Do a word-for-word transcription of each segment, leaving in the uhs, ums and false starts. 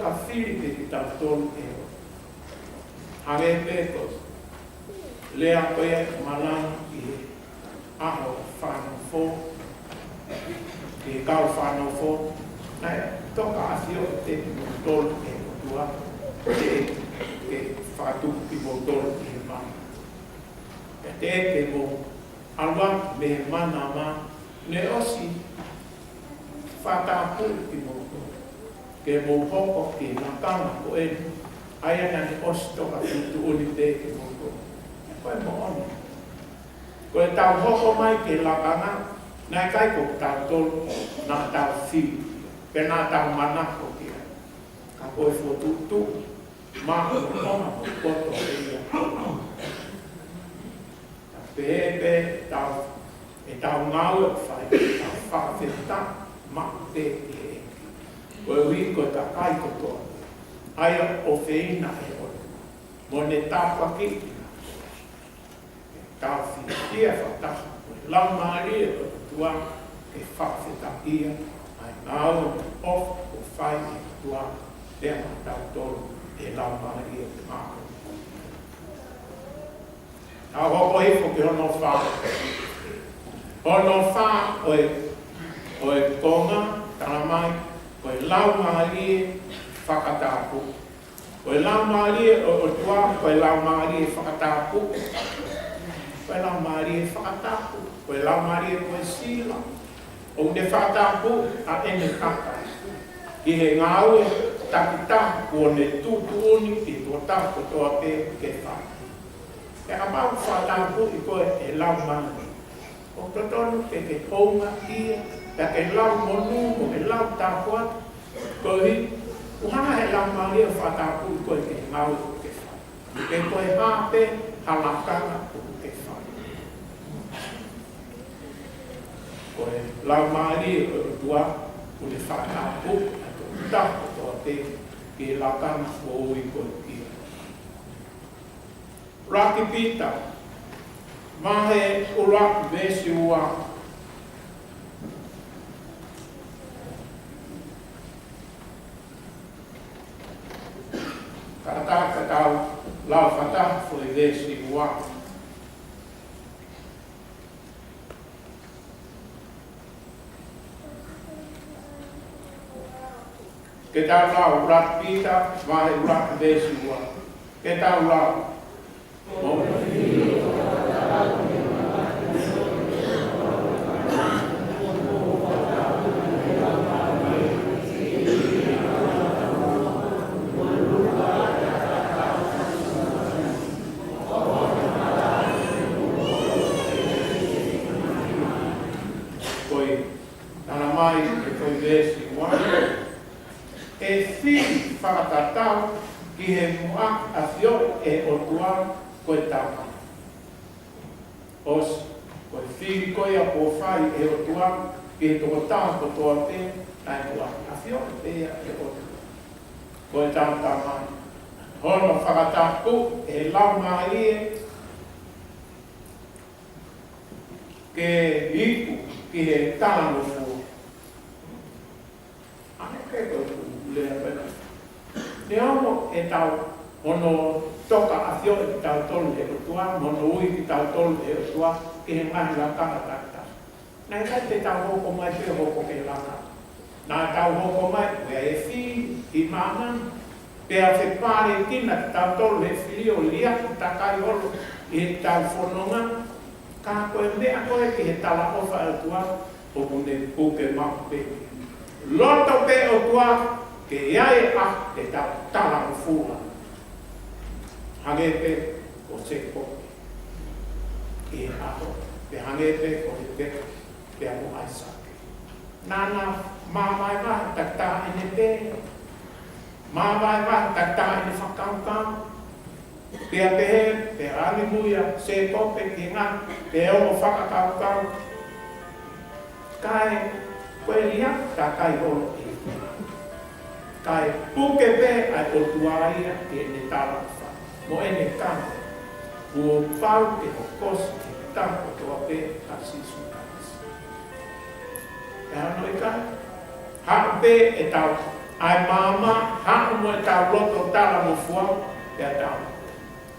ka fili pē kitautolu ʻe ʻOtua. Hangē pē ko e lea ko ia ʻa Malani ʻi he ʻaho fānofo, ʻi he kau fānofo, naʻe toka ʻafioʻi pē kimoutolu ʻe he ʻOtua, ke, ke fakatupu kimoutolu ʻi he mana. Pea teʻeki ke mou ʻalu atu mei he mana, naʻe ʻosi fakatapui kimoutolu ke mou hoko ki he lakanga ko eni, ʻa ia naʻe ʻosi toka tuʻutuʻuni pē kimoutolu. Ko e moʻoni, ko ʻetau hoko mai ki he lakanga, naʻe ʻikai ko kitautolu naʻa tau fili, pe naʻa tau manako ki ai. Ka ko e fokotuʻutuʻu māʻoniʻoni ʻoku poto ia. Pea pehē pē ʻetau, ʻetau ngāue ʻoku fai, ʻetau fakafetaʻi maʻu pē ki he ʻEiki. Koeʻuhi ko e kakai kotoa, ʻa ia ʻoku ʻofeina ʻe he ʻOtua mo ne tāpuakiʻi kinautolu. Tau fiefia fakataha mo e Laumālie ʻo e ʻOtua ke fakafetaʻia ʻa e ngāue ʻoku fai ʻe he ʻOtua pea mo kitautolu ʻi he Laumālie ʻo e māʻoniʻoni. Tau hoko hifo ki hono fā. Hono fā ʻo e, ʻo e konga, talamai, ko e Laumālie fakatapui. Ko e Laumālie ʻo e ʻOtua, ko e Laumālie fakatapui. Ko e Laumālie fakatapui. Ko e Laumālie ko e sila ʻoku ne fakatapui ʻa ʻene kakai ki he ngāue takitaha kuo ne tuʻutuʻuni ki he tokotaha kotoa pē ke fai. Pea kapau ʻoku fakatapui koe ʻe he Laumālie, ʻoku totonu ke ke houngaʻia, pea ke lau monū, mo ke lau tāpuaki, koeʻuhi ʻoku hanga ʻe he Laumālie ʻo fakatapui koe ki he ngāue ʻoku ke fai. Pe ko e hā pē ha lakanga ʻoku ke fai, ko e Laumālie ʻo e ʻOtua ʻoku ne fakatapui ʻa e tokotaha kotoa pē ki he lakanga ʻoku ui koe ki ai. ʻUluaki Pita, vahe ʻuluaki veesi ua. Kātaki ke tau lau fakataha foʻi veesi ua. Ke tau lau, ʻUluaki Pita, vahe ʻuluaki veesi ua. Ke tau lau. Ko e, talamai ʻe he foʻi veesi ua, ʻe fili fakatatau ki he muʻaki ʻafioʻi ʻe he ʻOtua ko e Tamai. ʻOsi, ko e fili ko ia kuo fai ʻe he ʻOtua ki he tokotaha kotoa pē, ʻa e muʻaki ʻafioʻi pē ia ʻe he ʻOtua ko e Tamai. Hono fakatapui ʻe he Laumālie ke iku ki he talangofua. ʻA ia ko e lea ko ena. Neongo ʻetau, hono toka ʻafioʻi kitautolu ʻe he ʻOtua, mo hono ui kitautolu ʻe he ʻOtua ki he ngaahi lakanga takitaha, naʻe ʻikai te tau hoko mai pē hoko ki he lakanga. Naʻa tau hoko mai, ʻoku ʻi ai e fili ʻi māmani, pea fepālekina kitautolu ʻe he fili ʻo liʻaki takai holo ʻi heʻetau fononga. Ka ko e meʻa ko ē ki he talaʻofa ʻa e ʻOtua, ʻoku ne puke maʻu pē. Loto pē ʻOtua ke ʻi ai ʻa ʻetau talangofua. Hangē pē ko Sēkope ʻi he ʻaho, pea hangē pē ko Lēpeka pea mo ʻAisake. Naʻa na māvaevae takitaha ʻene pē. Māvaevae takitaha ʻene fakakaukau. Pea pehē, pea ʻalu muʻa ʻa Sēkope ki he ngaahi, pea ongo fakakaukau. Kae, ko e liʻaki takai holo ē. Kae puke pē ʻa e ʻOtua ia ki heʻene talaʻofa mo ʻene kau, kuo pau ke hokosi ki he tapa kotoa pē ʻa Sīsū Kalaisi. Pea hono ʻikai, haʻu pē ʻetau ʻai māmā, haʻu mo ʻetau loto talangofua, pea tau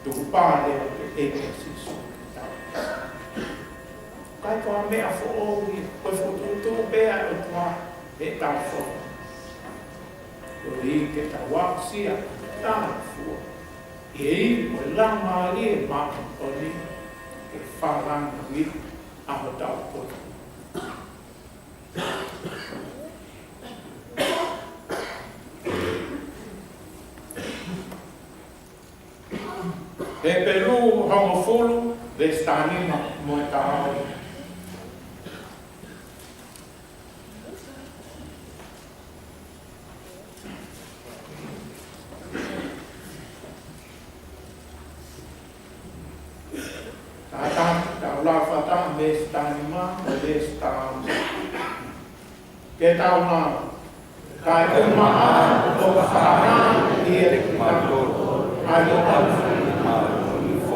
tukupā leva ki he ʻEiki ko Sīsū. Tau. ʻIkai ko ha meʻa foʻou ia, ko e fokotuʻutuʻu pē ʻa e ʻOtua ʻi heʻetau fono. Koeʻuhi ke tau aʻusia ʻa e talangofua ʻi he ivi ʻo e Laumālie Māʻoniʻoni ke fālangi ʻa hotau poto. Hepelū hongofulu, veesi tahanima mo e tahaua. Tata, tau lau fakataha veesi tahanima mo e veesi tahaua. Ke tau lau. Kaeʻumaʻā ʻoku fakahā kiate kimautolu ʻa e ʻOtua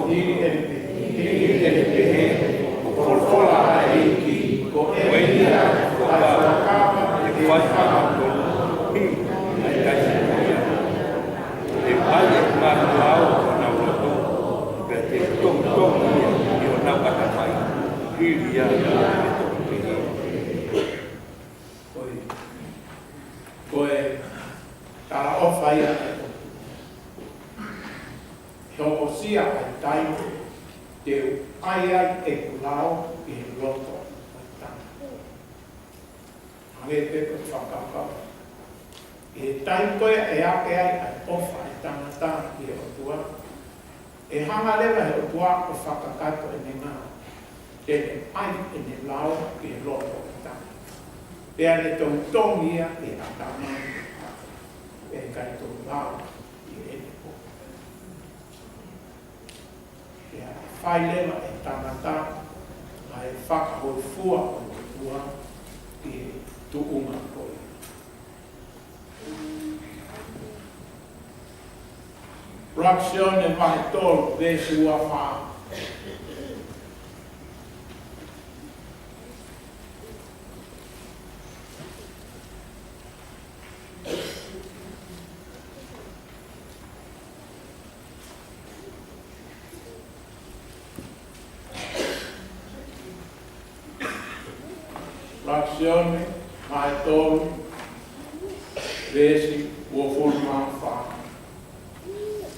ʻi heʻene pehē, ʻi heʻene pehē, ʻoku folofola ʻa e ʻEiki, ko eni ia ʻa e fuakava te u fai maʻamoutolu ʻi he taimi ko ia. Te u ʻai ʻeku ngaahi lao ki honau loto, pea te u tongitongi ia ʻi honau ʻatamai, hili ia ʻa e toki pehē. Ko e, ko e talaʻofa ia ʻa e ʻOtua. He ʻoku ʻosi ʻa e taimi te u ʻai ai ʻeku lao ʻi he loto ʻo e tangata. Hangē pē ko e fakakaukau. ʻI he taimi ko ia ʻe ake ai ʻa e ʻofa ʻa e tangata ki he ʻOtua, ʻe hanga leva he ʻOtua ʻo fakakakato ʻene ngāue. Te ne ʻai ʻene lao ki he loto ʻo e tangata. Pea ne tongitongi ia ʻi he ʻatamai, pea ʻikai toe lao ʻi heʻene potu. Pea ʻe fai leva ʻe he tangata ʻa e fakahōifua ʻo e ʻOtua ki he tuʻunga ko ia. ʻUluaki Sione vahe tolu, veesi ua fā. ʻUluaki Sione vahe tolu, veesi uofulu mā fā.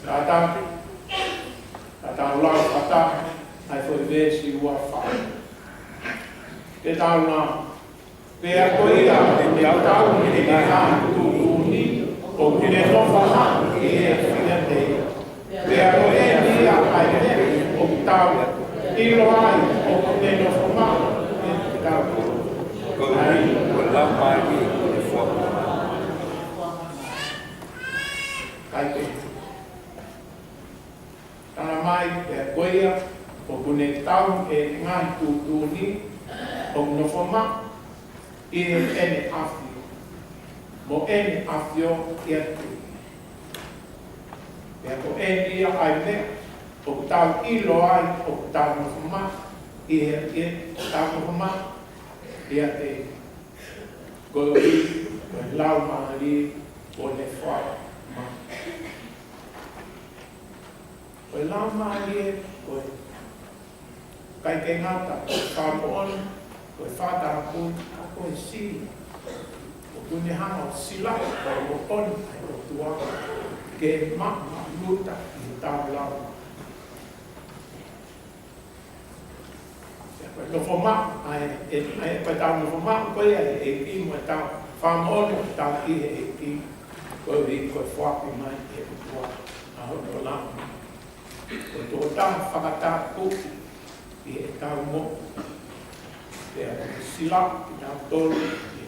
Tata, tata lau fakataha ʻa e foʻi veesi ua fā. Ke tau lau. Pea ko ia ʻoku ne tauhi ʻene ngaahi tuʻutuʻuni, ʻoku ne nofo maʻu ʻi he efiafi. Pea ko eni ia ʻa e meʻa ʻoku tau ʻilo ai ʻoku ne nofo maʻu ʻi hotau loto. Ko e Laumālie ʻoku ne foaki. Kae kehe. Talamai pē ko ia, ʻoku ne tauhi ʻene ngaahi tuʻutuʻuni, ʻoku nofo maʻu ʻi heʻene ʻAfio, mo ʻene ʻAfio ʻe tui. Pea ko eni ia ʻa e meʻa ʻoku tau ʻilo ai ʻoku tau nofo maʻu ʻi he, ʻi he, tau nofo maʻu ʻiate ia, koeʻuhi ko e Laumālie ʻoku ne foaki maʻu. Ko e Laumālie ko e, ʻikai ke ngata, ko e fakamoʻoni, ko e fakatapu, ka ko e sila. ʻOku ne hanga ʻo silaʻi ʻa e moʻoni ʻa e ʻOtua ke maʻumaʻuluta ʻi hotau lau. Pea ko e nofo maʻu, ʻa e, ʻa e, ʻa e, ko ʻetau nofo maʻu ko ia ʻi he ʻEiki mo ʻetau fakamoʻoni ʻoku tau ʻi he ʻEiki, koeʻuhi ko e foaki mai ʻe he ʻOtua ʻa hono Laumālie. Ko e tokotaha fakatapu ʻi heʻetau moʻui. Pea ko e sila kitautolu ʻi he,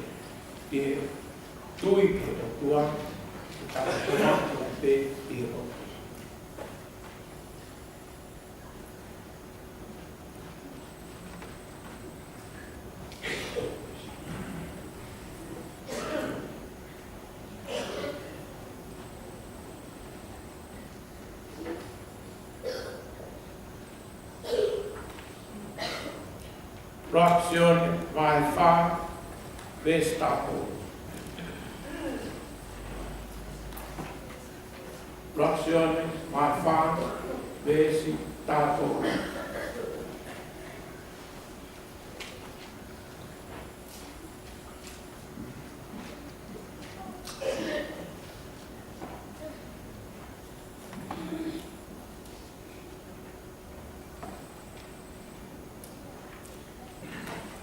ʻi he tui ki he ʻOtua, ke tau tokanga pē ki he ʻOtua. ʻUluaki Sione vahe fā, veesi taha tolu. ʻUluaki Sione vahe fā, veesi taha tolu.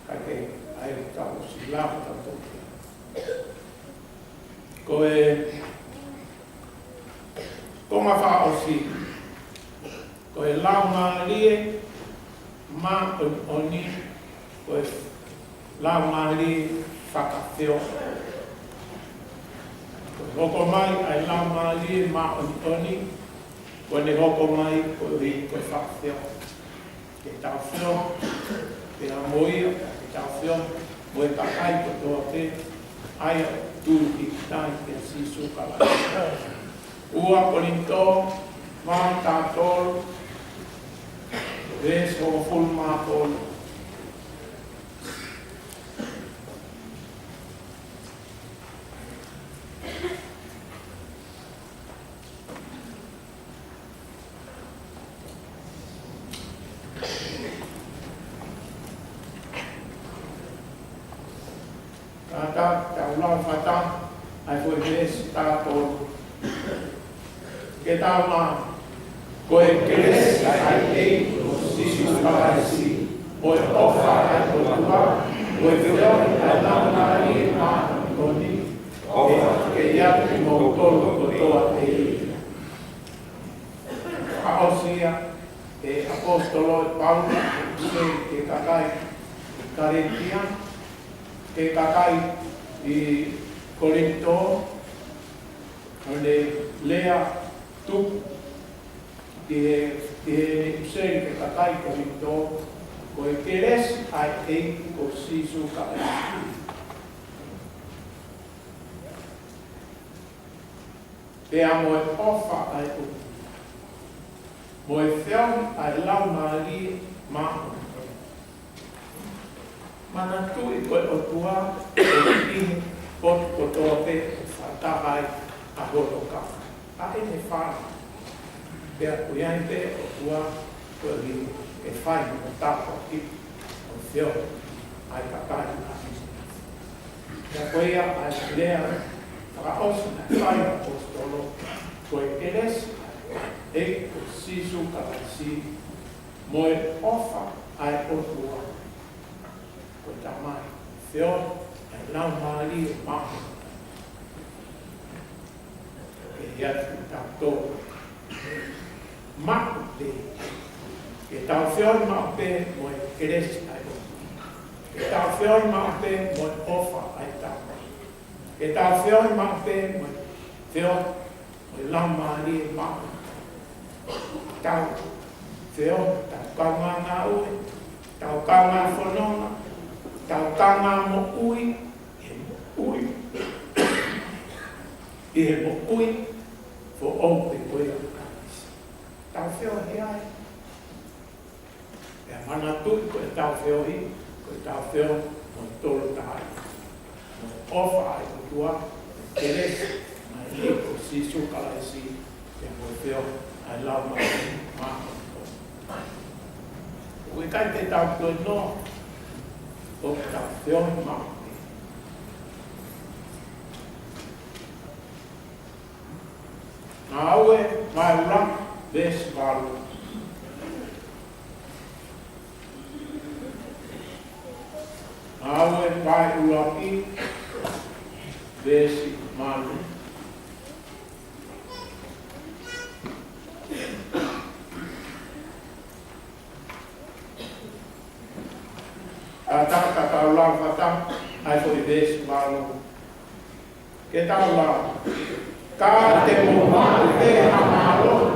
Kae kehe, ʻai ke tau ʻosi lau ʻetau tohi. Ko e konga fakaʻosi, ko e Laumālie Māʻoniʻoni, ko e Laumālie fakafeohi. Ko e hoko mai ʻa e Laumālie Māʻoniʻoni, ko ʻene hoko mai ko e, ko e fakafeohi. Ke tau feohi pea mo ia, ke tau feohi mo e kakai kotoa pē ʻa ia ʻoku tui ki he ʻEiki ko Sīsū Kalaisi. Ua Kolinitō, vahe taha tolu, veesi hongofulu mā tolu. Kātaki tau lau fakataha ʻa e foʻi veesi taha tolu. Ke tau lau. Ko e kelesi ʻa e ʻEiki ko Sīsū Kalaisi, mo e ʻofa ʻa e ʻOtua, mo e feohi ʻa e Laumālie Māʻoniʻoni, ʻofa ke ʻiate kimoutolu kotoa pē ia. Fakaʻosi ia ʻe he ʻaposetolo ʻa Paula, ʻoku sio ki he kakai ʻi Kalētia, ki he kakai ʻi Kolinitō, ʻo ne lea tuku ki he, ki heʻene ʻuhinga ki he kakai Kolinitō, ko e kelesi ʻa e ʻEiki ko Sīsū Kalaisi. Pea mo e ʻofa ʻa e ʻOtua, mo e feohi ʻa e Laumālie Māʻoniʻoni. Manatuʻi ko e ʻOtua ʻoku ʻi he potu kotoa pē ʻoku fakataha ai ʻa hono kakai. ʻA ʻene fānau. Pea ʻoku ʻi ai pē ʻOtua koeʻuhi ke fai mo tapa ki ʻo feohi ʻa e kakai ʻa ʻIsileli. Pea ko ia ʻa e lea fakaʻosi naʻe fai ʻe he ʻaposetolo, ko e kelesi ʻa e ʻEiki ko Sīsū Kalaisi, mo e ʻofa ʻa e ʻOtua ko e Tamai, feohi ʻa e Laumālie Māʻoniʻoni. Ke ʻiate kitautolu maʻu pē. Ke tau feohi maʻu pē mo e kelesi ʻa e ʻOtua. Ke tau feohi maʻu pē mo e ʻofa ʻa e Tamai. Ke tau feohi maʻu pē mo e feohi ʻo e Laumālie Māʻoniʻoni. Tau feohi, tau kaungā ngāue, tau kaungā fononga, tau kaungā moʻui, ʻi he moʻui, ʻi he moʻui foʻou pē ko ia ʻo Kalaisi. Tau feohi ai. Pea manatuʻi ko ʻetau feohi, ko ʻetau feohi mo e Tolu Tahaʻi. Mo e ʻofa ʻa e ʻOtua, mo e kelesi ʻa e ʻEiki ko Sīsū Kalaisi, pea mo e feohi ʻa e Laumālie Māʻoniʻoni. ʻOku ʻikai ke tau toe noa ʻo tau feohi maʻu pē. Ngāue vahe ʻuluaki, veesi valu. Ngāue vahe ʻuluaki, veesi valu. Kātaki tau lau fakataha ʻa e foʻi veesi valu. Ke tau lau. Ka te mou maʻu pē ha mālohi,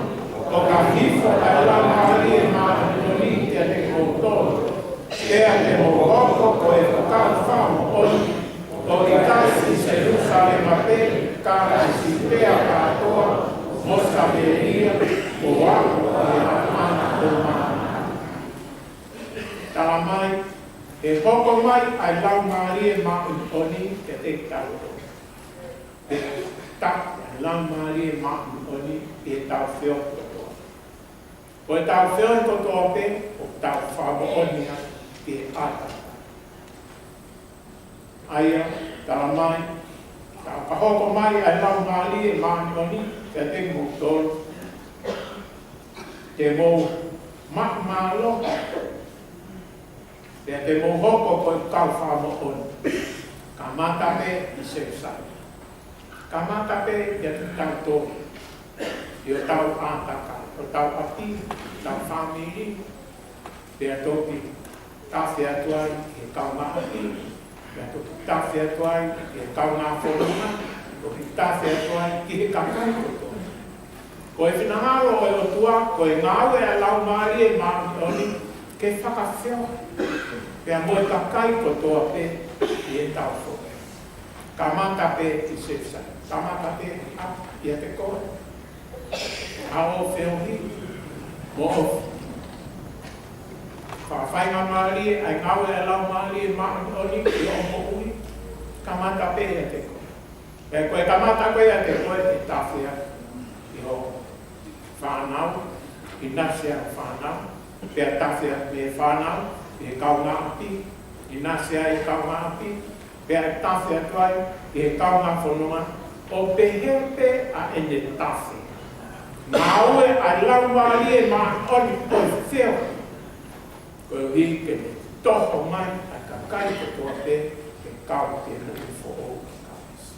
ʻo ka hifo ʻa e Laumālie Māʻoniʻoni kiate kimoutolu, pea te mou hoko ko e fuakava fakamoʻoni, ʻo ʻikai ʻi Selūsalema pē, ka ʻi Siutea kātoa, mo Samēlia, mo ʻapi ʻo e Laumālie Māʻoniʻoni. Talamai, ʻe hoko mai ʻa e Laumālie Māʻoniʻoni kiate kitautolu. Pea taki ʻa e Laumālie Māʻoniʻoni ʻi heʻetau feohi kotoa. Ko ʻetau feohi kotoa pē, ʻoku tau fakamoʻoni ai ʻi he ʻata. ʻA ia, tala mai, ka hoko mai ʻa e Laumālie Māʻoniʻoni kiate kimoutolu, te mou maʻu mālohi, pea te mou hoko ko e kau fakamoʻoni. Kamata pē ʻi Selusalema. Kamata pē ʻiate kitautolu. ʻI hotau ʻātakai, hotau ʻapi, hotau fāmili, pea toki tafe atu ai ki he kaungāʻapi, pea toki tafe atu ai ki he kaungāfononga, toki tafe atu ai ki he kakai kotoa. Ko e finangalo ʻo e ʻOtua, ko e ngāue ʻa e Laumālie Māʻoniʻoni ke fakafeohi pea mo e kakai kotoa pē ʻi heʻetau foki. Kamata pē ʻi Selusalema, kamata pē ʻi ʻapi ʻiate koe. ʻA hoʻo feohi mo hoʻo fakafaingamālie ʻa e ngāue ʻa e Laumālie Māʻoniʻoni ʻi hoʻo moʻui, kamata pē ʻiate koe. Pea ko e kamata ko ia ʻiate koe, ʻe tafe atu ki hoʻo fānau, ʻinasi ai hoʻo fānau, pea tafe atu mei he fānau ki he kaungāʻapi, ʻinasi ai e kaungāʻapi, pea tafe atu ai ki he kaungāfononga, ʻo pehē pē ʻa ʻene tafe. Ngāue ʻa e Laumālie Māʻoniʻoni ʻo e feohi, koeʻuhi ke ne toho mai ʻa e kakai kotoa pē ke kau ki he moʻui foʻou ʻo Kalaisi.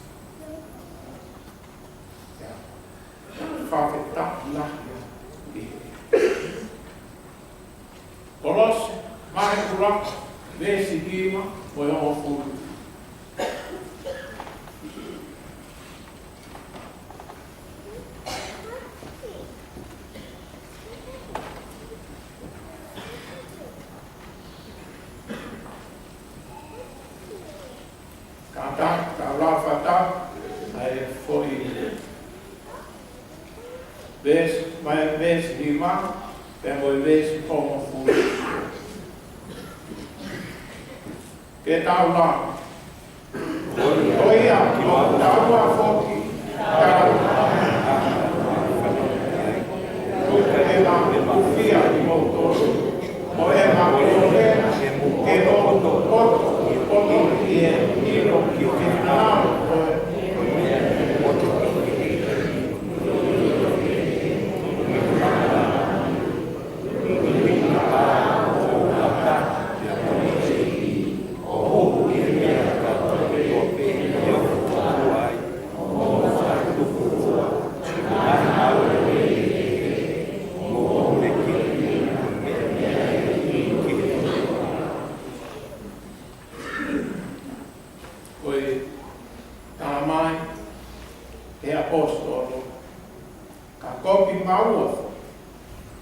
Fakafetaʻi lahi ʻi he Kolose vahe ʻuluaki, veesi hiva mo e hongofulu. Kātaki, tau lau fakataha ʻa e foʻi veesi, mei he veesi hiva, pea mo e veesi hongofulu. Ke tau lau. Ko ia, ko taua foki, tau ʻe maʻu hūfia kimoutolu, mo ʻema kole ke mou poto, poto, poto ʻi he ʻilo ki he finangalo ko e Ko e tala mai ʻe he ʻaposetolo, ka kopi maua foki,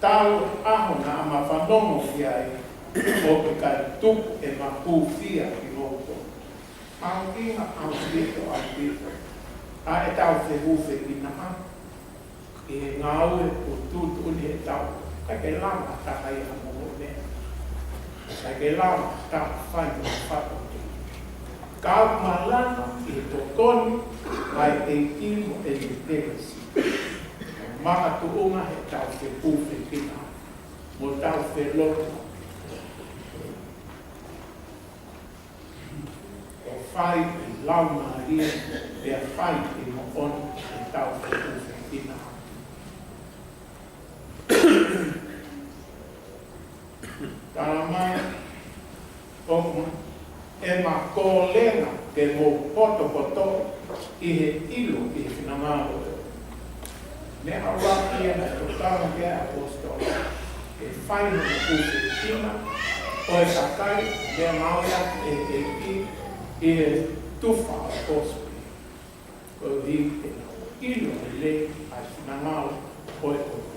talu e ʻaho naʻa ma fanongo ki ai, ʻoku ʻikai tuku ʻema hūfia kimoutolu. ʻAonga ʻaupito, ʻaupito ʻa ʻetau fehūfekinaʻa ʻi he ngāue ʻoku tuʻutuʻuni heʻetau, ʻikai ke lava ha taha ia mo e meʻa. ʻIkai ke lava ha taha fai mo e fatongia. Ka ʻoku malanga ʻi he tokoni ʻa e ʻEiki mo ʻene kelesi, makatuʻunga heʻetau fehūfekinaʻa mo ʻetau felotu. ʻO fai ʻi he Laumālie, pea fai ʻi he moʻoni ʻetau fehūfekinaʻa. Tala mai, ʻoku ʻema kolenga ke mou potopoto ʻi he ʻilo ki he finangalo. Meʻa ʻuluaki ia naʻe tokanga ki ai ʻa e ʻaposetolo, ke fai hono hūfekina ʻo e kakai, meʻa ngāueʻaki ʻe he ʻEiki ʻi he tufa ʻo e kosipeli. Koeʻuhi ke nau ʻilo lelei ʻa e finangalo ʻo e ʻOtua.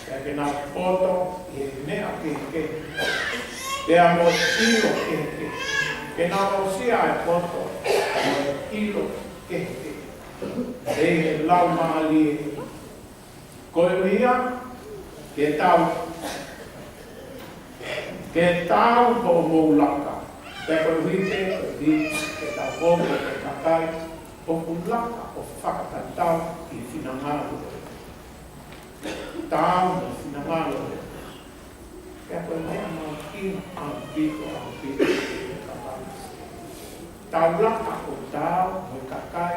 Pea ke nau poto ʻi he meʻa kehekehe, pea mo e ʻilo kehekehe. Ke nau aʻusia ʻa e poto mo e ʻilo kehekehe ʻi he Laumālie. Koeʻuhi ia ke tau, ke tau hoʻomou laka. Pea koeʻuhi pē, koeʻuhi ke tau hoko ko e kakai ʻoku laka ʻo fakatatau ki he finangalo. Tau mo e finangalo. Pea ko e meʻa mahuʻinga ʻaupito, ʻaupito, tau laka ʻo tau mo e kakai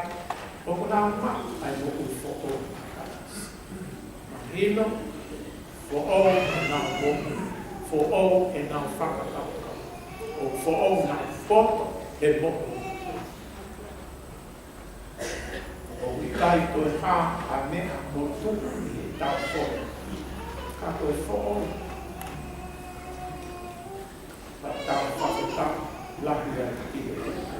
ʻoku nau maʻu ʻa e moʻui foʻou. Mahino, foʻou ʻenau moʻui, foʻou ʻenau fakakaukau, ʻo foʻou ʻenau poto he moʻui. ʻOku ʻikai toe hā ha meʻa motuʻa ʻi heʻetau poto, ka ko e foʻou. Ka tau fakatapu lahi ai ki he ʻOtua.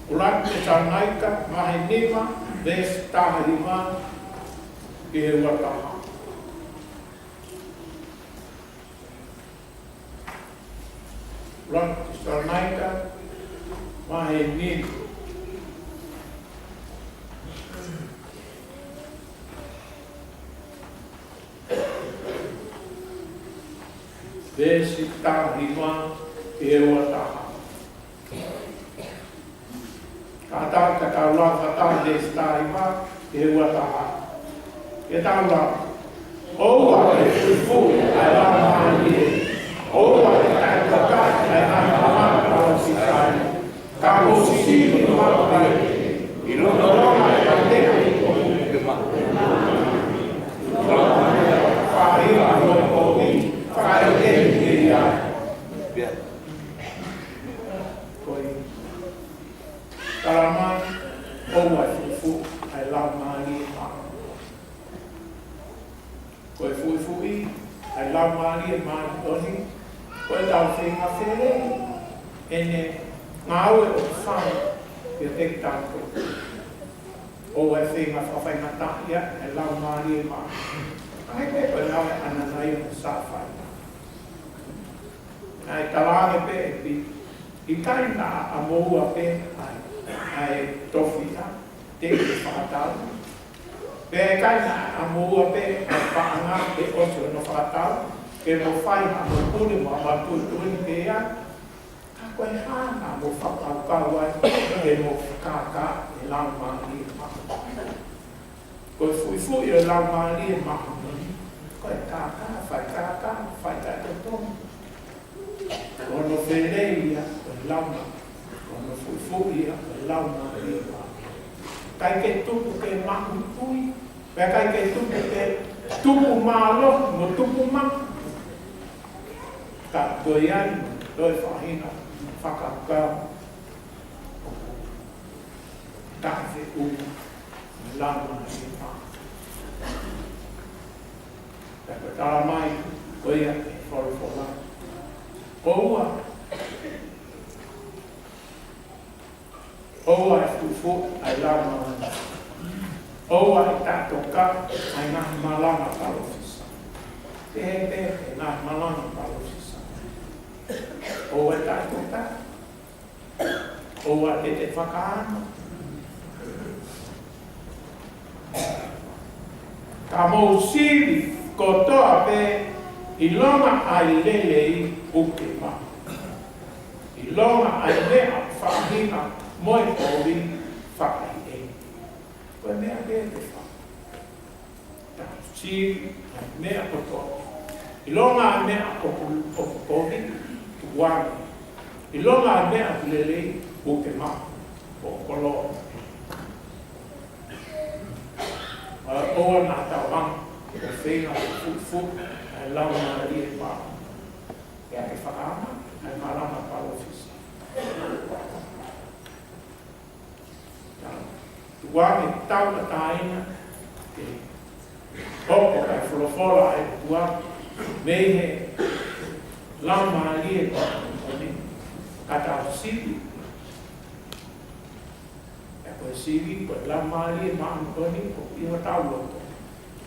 ʻUluaki Tesalonaika, vahe nima, veesi taha nima ki he ua taha. ʻUluaki Tesalonaika, vahe nima, veesi taha nima ki he ua taha. Kātaki ke tau lau fakataha veesi taha nima ki he ua taha. Ke tau lau. ʻOua ʻe fufuʻi ʻa e Laumālie. ʻOua ʻe taʻetokaʻi ʻa e ngaahi malangaʻanga palōfisai. Ka mou sivi ʻo maʻu pē ʻi loto ʻa e kau tēpile ʻo e maʻu. Faʻahinga ʻo e kovi, fakaʻekeʻeke ia. Ko e talamai, ʻoua ʻe fufuʻi ʻa e Laumālie Māʻoniʻoni. Ko e fufuʻi ʻa e Laumālie Māʻoniʻoni, ko ʻetau feinga felei ʻene ngāue ʻoku fai kiate kitautolu. ʻOua ʻe feinga fakafaingataʻaʻia ʻa e Laumālie Māʻoniʻoni. ʻA ia ko e lau ʻa ʻAnanaia mo Safira. Naʻe talaange pē ʻe Pita, ʻikai naʻa moua pē ʻa e, ʻa e tofiʻa, teʻeki ke fakatau. Pea ʻikai naʻa moua pē ʻa e paʻanga ʻi he ʻosi hono fakatau, ke mo fai ha mo pule mo ha tuʻutuʻuni pē ia. Ka ko e hā naʻa mo fakakaukau ai ke mo kākaaʻi e Laumālie Māʻoniʻoni? Ko e fufuʻi ʻo e Laumālie Māʻoniʻoni, ko e kākā, fai kākā, fai taʻetotongi. Ko hono felei ia ʻo e Laumālie, ko hono fufuʻi ia ʻo e Laumālie Māʻoniʻoni. ʻIkai ke tupu ke maʻu tui, pea ʻikai ke tupu ke tupu mālohi mo tupu maʻa. Ka ko e ʻai mo toe faʻahinga fakakaukau, taʻefeʻunga mo e Laumālie Māʻoniʻoni. Pea ko e talamai ko ia ʻe he folofola. ʻOua, ʻoua ʻe fufuʻi ʻa e Laumālie. ʻOua ʻe taʻetokaʻi ʻa e ngaahi malanga palōfisai. Pehē pē ʻa e ngaahi malanga palōfisai. ʻOua ʻe taʻetokaʻi. ʻOua ʻe te fakaano. Ka mou sivi kotoa pē, ʻilonga ʻa e lelei puke maʻu, ʻilonga ʻa e meʻa faʻahinga mo e kovi fakaʻehiʻehi. Ko e meʻa pē te fai. Tau sivi ʻa e meʻa kotoa. ʻIlonga ʻa e meʻa ʻoku, ʻoku kovi, tukuange. ʻIlonga ʻa e meʻa ʻoku lelei, puke maʻu, ʻo koloa. ʻOua naʻa tau hanga ʻo feinga ke fufuʻi ʻa e Laumālie Māʻoniʻoni. Pea ke fakaama ʻa e malanga palōfisai. Tukuange ke tau tauʻatāina ke hoko ʻa e folofola ʻa e ʻOtua mei he Laumālie Māʻoniʻoni, ka tau sivi. Pea ko e sivi, ko e Laumālie Māʻoniʻoni ʻoku ʻi hotau loto.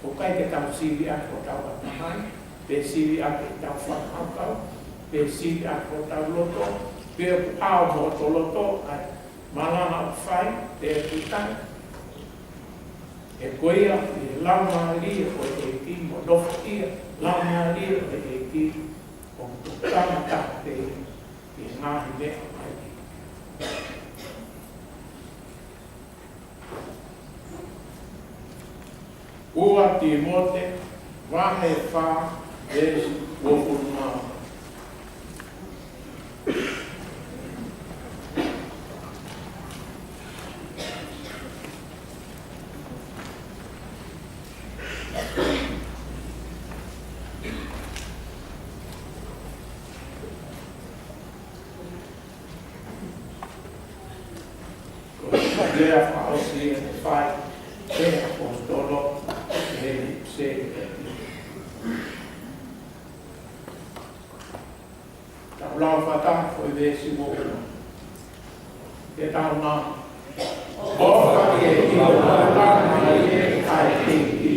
ʻOku ʻikai ke tau sivi ʻaki hotau ʻatamai, pe sivi ʻaki hotau fakakaukau, pe sivi ʻaki hotau loto, pe ʻoku ʻalu mo hoto loto ʻa e malanga ʻoku fai, pe ʻoku ʻikai. He ko ia ʻi he Laumālie ʻo e ʻEiki, mo nofoʻia Laumālie ʻo e ʻEiki, ʻo tokanga taha pē ki he ngaahi meʻa ʻa e ʻEiki. Ua Tīmote, vahe fā, veesi uofulu mā ua. Ko e lea fakaʻosi ʻe fai ʻe he ʻaposetolo ki he niʻihi ʻi ʻEfesō. Tau lau fakataha ko e veesi mo ua. Ke tau na. ʻOfa ke ʻilo ʻa e laumālie ʻa e ʻEiki,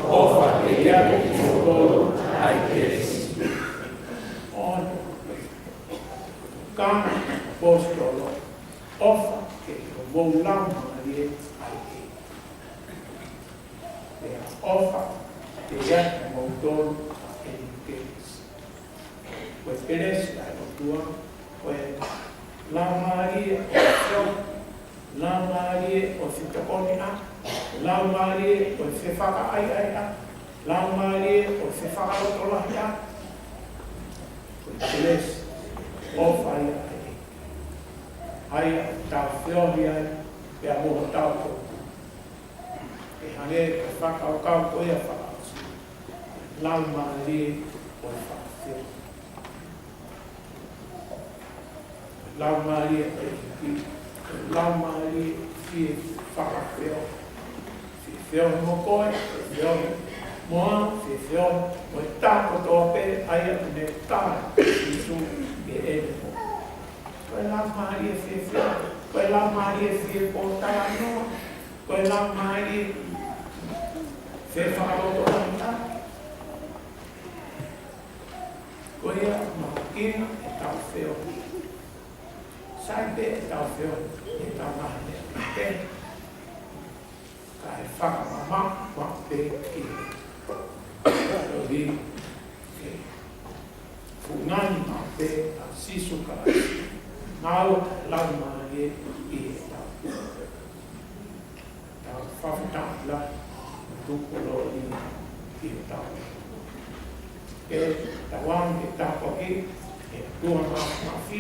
ʻofa ke ʻiate kimoutolu ʻa e kelesi. ʻOfa ke ʻilo ʻa e ʻaposetolo, ʻofa ke ʻilo ʻa e laumālie ʻa e ʻEiki. Pea ʻofa ke ʻiate kimoutolu ʻa e kelesi. Ko e kelesi ʻa e ʻOtua, ko e laumālie ʻo e feohi, laumālie ʻo e fetokoniʻaki, laumālie ʻo e fefakaʻaiʻaiʻaki, laumālie ʻo e fefakalotolahiʻaki. Ko e kelesi, ʻofa ia ʻa e ʻEiki. ʻA ia ʻoku tau feohi ai, pea mo hotau ʻOtua. ʻE hangē ko e fakakaukau ko ia fakaʻosi. Laumālie ʻo e fakafeohi. Laumālie ʻo e ʻEiki. Laumālie fie fakafeohi. Fie feohi mo koe, fie feohi mo au, fie feohi mo e taha kotoa pē ʻa ia ʻoku ne tala ʻe Sīsū ke ʻene moʻui. Ko e laumālie fie feohi. Ko e laumālie fie pōtalanoa. Ko e laumālie fefakalotolahiʻaki. Ko ia ʻoku mahino ʻetau feohi. Sai pē ʻetau feohi, ʻetau ngaahi meʻa pē. Kae fakamamaʻo pē ki he feohi, ke fungani maʻu pē ʻa Sīsū Kalaisi. Ngāue ʻa e Laumālie ʻi heʻetau. Tau fakafetaʻi lahi, tuku kolōlia ki hotau. Ke tau ʻomi ʻetau tāpuaki, ʻe ʻOtua Māfimafi,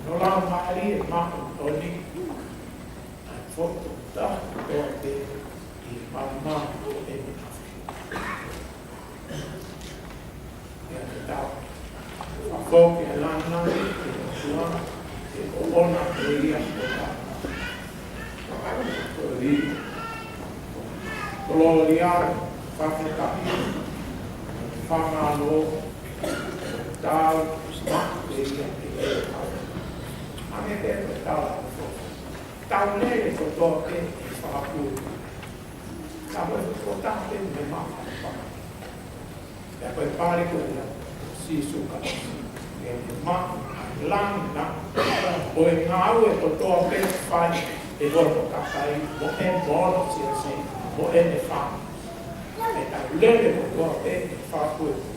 ʻo ho Laumālie Māʻoniʻoni, ʻa e foʻi tokotaha kotoa pē ʻi māmani ʻo ʻene ʻAfio. Pea ke tau fakafoki ʻa e lāngilangi ki he ʻOtua, ke ʻoʻona ʻe ia ʻa e kolōlia, fakafetaʻi, fakamālō, tau maʻu ʻe ia ʻa e ʻOtua. Hangē pē ko e tau tau lele kotoa pē ʻe fakapuepueʻi. Ka ko e tokotaha pē ʻoku ne maʻu ʻa e pale. Pea ko e pale ko ia ʻo Sīsū Kalaisi. ʻE ne maʻu ʻa e lāngilangi ʻo e ngāue kotoa pē ʻoku fai ʻe hono kakai, mo e moʻui siasi, mo ʻene fāmili. ʻE tau lele kotoa pē ʻe fakapuepueʻi.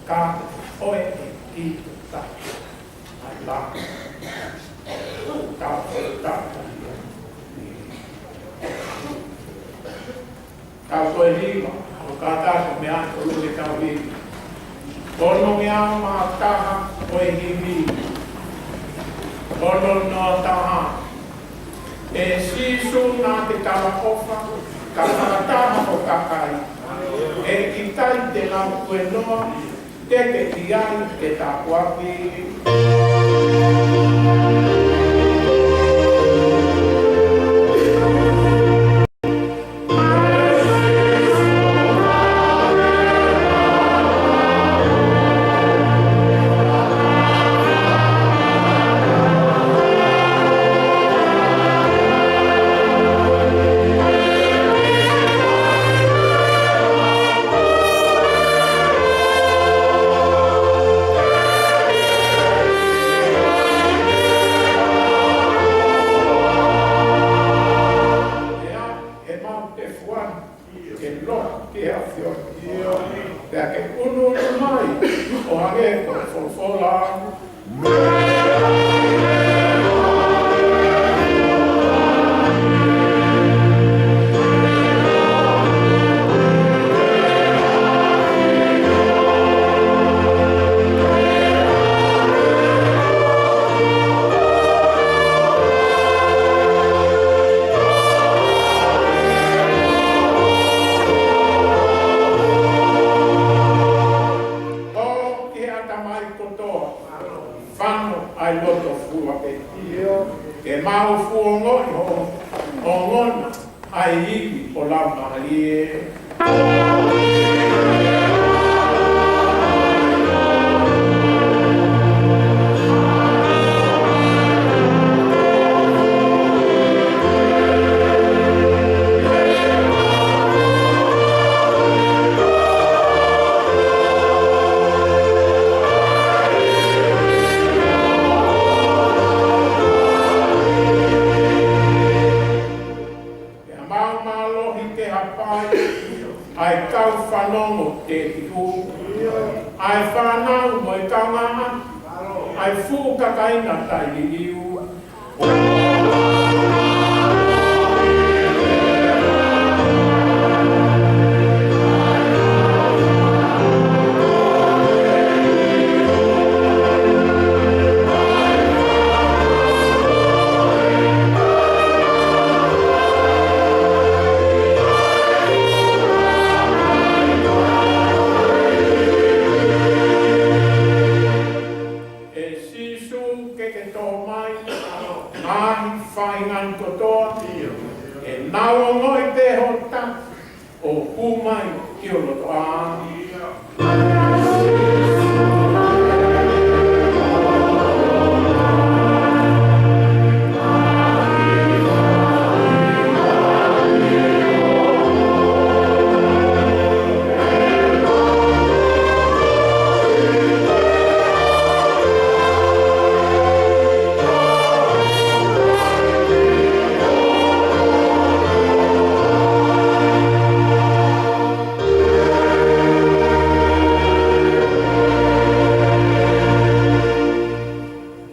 Ka ko e ʻEiki tokotaha. ʻAi la. Tau, tau, tau. Tau ko e hiva, ʻo kātaki ko e meʻa ʻe tolu ke tau hiva. Onongeau mā taha ko e hiva. Ono noa taha. ʻE Sīsū naʻa ke talaʻofa, ka fakataha ho kakai. ʻE ʻikai te nau ʻi ai ha meʻa, te ke ʻi ai ke tāpuakiʻi. Ke mau fuʻu ongoʻi hoʻo ongona ʻa e ivi ʻo e Laumālie. Pea mau mālohi ke hapai ʻa e kau fanongo tēpile, ʻa e fānau mo e kaungāʻapi, ʻa e fuʻu kakai naʻa tau liliu. ʻE Sīsū, ke ke tō mai, ngaahi faʻahinga ni kotoa, ʻe nau ongoʻi pē hoʻo taki ʻo hū mai ki ho loto ʻā.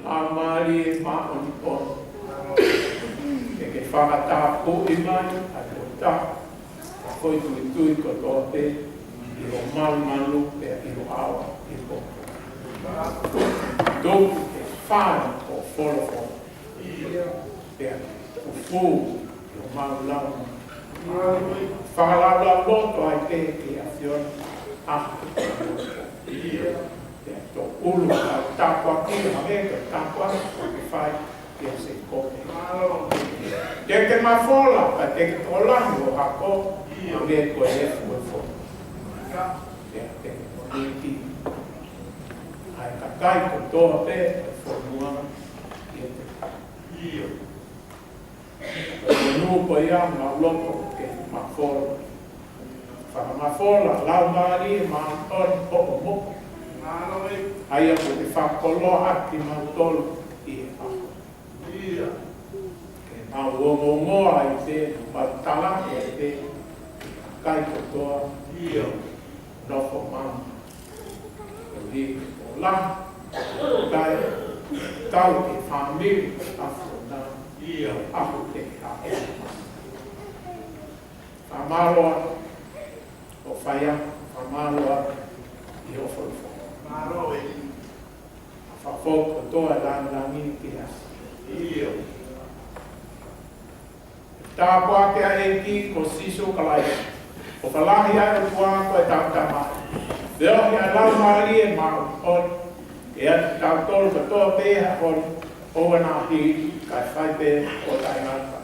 Laumālie māʻoniʻoni, ke ke fakatapui mai ʻa e tokotaha, ʻa e foʻi tuitui kotoa pē, ʻi ho malumalu pea ʻi ho ʻao ʻi ho. Tuku ke fai hoʻo folofola, pea fufū ʻi homau lāunga. Fakalaulauloto ai pē ki he ʻAfiona, ʻa e pea tō ʻulu ʻa e tāpuaki, hangē ko e tāpuaki kuo ke fai kia Sēkope. Ke ke mafola, ka ke ke tokolahi ho hako, hangē ko e efu ʻo e fonua. Pea ke ke monūʻia ʻa e kakai kotoa pē ʻo e fonua ʻiate koe. Ko e fonua ko ia ʻoku mau loto ke mafola. Fakamafola, Laumālie Māʻoniʻoni, hoʻo moʻui. ʻA ia kuo ke fakakoloa ʻaki kimautolu ʻi he ʻaho. Ke mau ongoongoa ai pē, mau talaki ai pē ki he kakai kotoa ʻoku nofo maʻamautolu. Koeʻuhi ko e lahi ʻo e kakai, kau ki he fāmili ʻo e ʻAfiona, ʻaho pē ʻaho. Fakamālō atu, ʻo fai atu, fakamālō atu ʻi hoʻo folofola. Mālō e. Fakafou kotoa e lāngilangi ki he ʻasi. ʻIo. Tāpuaki ʻa e ʻEiki ko Sīsū Kalaisi, ʻofa lahi ʻa e ʻOtua ko e Tamai, feohi ʻa e Laumālie Māʻoniʻoni, ʻiate kitautolu kotoa pē he ʻaho ni, ʻo ʻoua naʻa hili, kae fai pē ʻo taʻengata.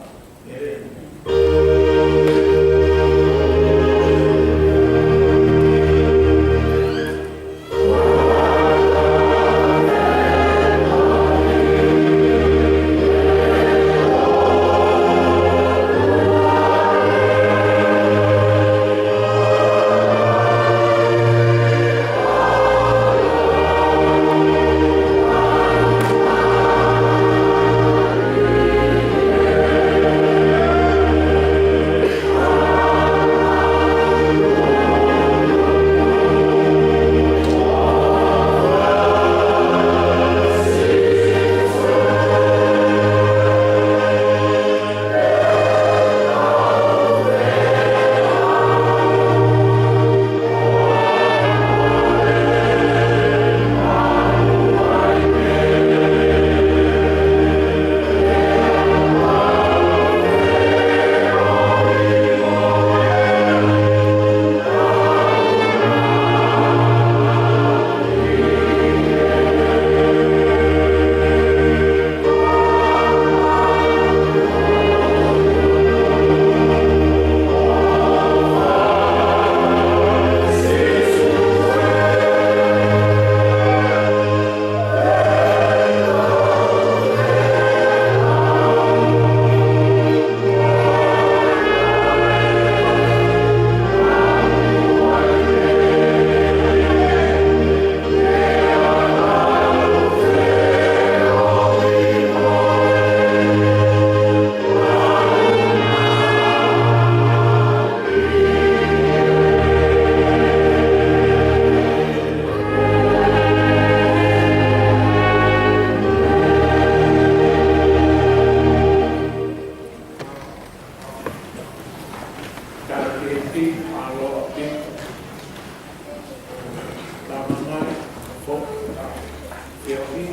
Feohi,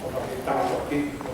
ʻo ka ke tau toki.